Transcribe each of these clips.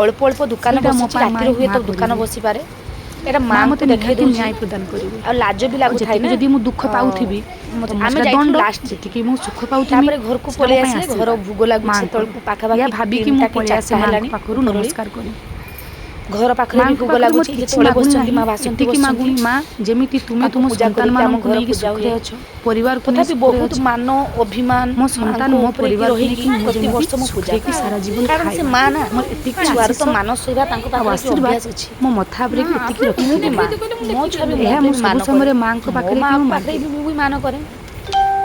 ଅଳ୍ପ ଅଳ୍ପ ଦୋକାନ ସେଇଟା ମୋ ବସିଛି। ପାଇଁ ରାତିରେ ହୁଏତ ମା ଦୋକାନ କରିବେ। ବସିପାରେ। ଏଇଟା ମା ମାଆଙ୍କୁ ମୋତେ ଦେଖାଇ ନିହାତି ଦେଉଛି। ନ୍ୟାୟ ପ୍ରଦାନ କରିବେ। ଆଉ ଲାଜ ବି ଆଉ ଲାଗୁଥାଏ ଯେତିକି ନା। ଯଦି ମୁଁ ଦୁଃଖ ପାଉଥିବି, ମତେ ତ ମୁଁ ଆମେ ସେଟା ଯାଇଥିଲୁ ଦଣ୍ଡ। ଲାଷ୍ଟ। ଯେତିକି ମୁଁ ସୁଖ ପାଉଥିବି, ତାପରେ ଘରକୁ ସେଟା ମୋ ପଳେଇ ପାଇଁ ଆସିଲେ। ଘର ଆଶୀର୍ବାଦ ଭୋଗ ଲାଗୁଛି ମାଙ୍କର। ସେତେବେଳକୁ ଏହା ପାଖାପାଖି ଭାବିକି ମୁଁ 3ଟା କି ପଳେଇ ଆସେ 4ଟା ମାଙ୍କ ହେଲାଣି ପାଖରୁ ଉପରଓଳି। ନମସ୍କାର କରି। ଘର ପାଖରେ ବି ମାଙ୍କ ଭୋଗ ପାଖରେ ମୋର ଲାଗୁଛି। କିଛି ଯେତେବେଳେ ମାଗୁଣି ବସିଛନ୍ତି ନାହିଁ, ମା ବାସନ୍ତୀ ଏତିକି ବସିଛନ୍ତି, ମାଗୁଣି ମା, ଯେମିତି ତୁମେ ତାଙ୍କୁ ତୁମ ପୂଜା କରିକି ଆମ ସନ୍ତାନମାନଙ୍କୁ ଘର ନେଇକି ପୂଜା ସୁଖରେ ହୁଏ। ଅଛ, ପରିବାରକୁ ନେଇ ତଥାପି ସୁଖରେ ବହୁତ ଅଛ, ମାନ ଅଭିମାନ ମୋ ସନ୍ତାନ ମାଙ୍କ ମୋ ଉପରେ କି ପରିବାରକୁ ରହିକି ନେଇକି ମୁଁ ଯେମିତି ପ୍ରତିବର୍ଷ ମୁଁ ପୂଜା ସୁଖରେ କି କରେ। ସାରା ଜୀବନ କାରଣ ସେ ଖାଇବା, ମା ନା, ମୋର ଏତିକି ଛୁଆର ତ ଆଶିଷ ମାନ ଶୋଇବା ତାଙ୍କ ଆଉ ପାଖରେ କି ଆଶୀର୍ବାଦ ଅଭ୍ୟାସ ଅଛି। ମୋ ମଥା ଉପରେ କି ଏତିକି ମୁଁ ବି ରଖିଥିବେ ମା, ମା। ମୋ ଛୁଆ ବି ମୋ ଏହା ଉପରେ ମୁଁ ବି ସବୁ ମାନ କରେ। ସମୟରେ ମାଙ୍କ ମୋ ପାଖରେ ମା କି ମୁଁ ପାଖରେ ମାଗେ। ବି ମୁଁ ବି ମାନ କରେ।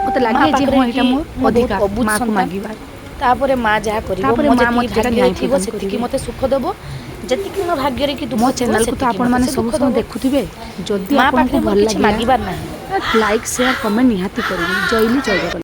ମୋତେ ମା ଲାଗେ ଯେ ପାଖରେ ହଁ, ଏଇଟା କି ମୋର ମୁଁ ବହୁତ ଅଧିକାର ଅବୁଝ ମାଆକୁ ସନ୍ତାନ। ମାଗିବାର। ତାପରେ ମା ଯାହା କରିବ, ତାପରେ ମୋ ମା ଯେତିକି ମୋତେ ସେଇଟା ଭାଗ୍ୟରେ ନ୍ୟାୟ ଥିବ ପ୍ରଦାନ ସେତିକି କରିବେ। ମୋତେ ସୁଖ ଦେବ, ଯେତିକି ମୋ ଭାଗ୍ୟରେ କି ଦୁଃଖ ମୋ ଥିବ ଚ୍ୟାନେଲକୁ ତ ସେତିକି ମୋତେ ଆପଣମାନେ ସେ ସବୁ ଦୁଃଖ ସମୟ ଦେବ। ଦେଖୁଥିବେ। ଯଦି ମା ଆପଣଙ୍କୁ ପାଖରେ ମୋର ଭଲ କିଛି ଲାଗିଲା, ମାଗିବାର ନାହିଁ। ଲାଇକ୍, ସେୟାର, କମେଣ୍ଟ ନିହାତି କରିବେ। ଜୟ ହିନ୍ଦ, ଜୟ ଜଗନ୍ନାଥ।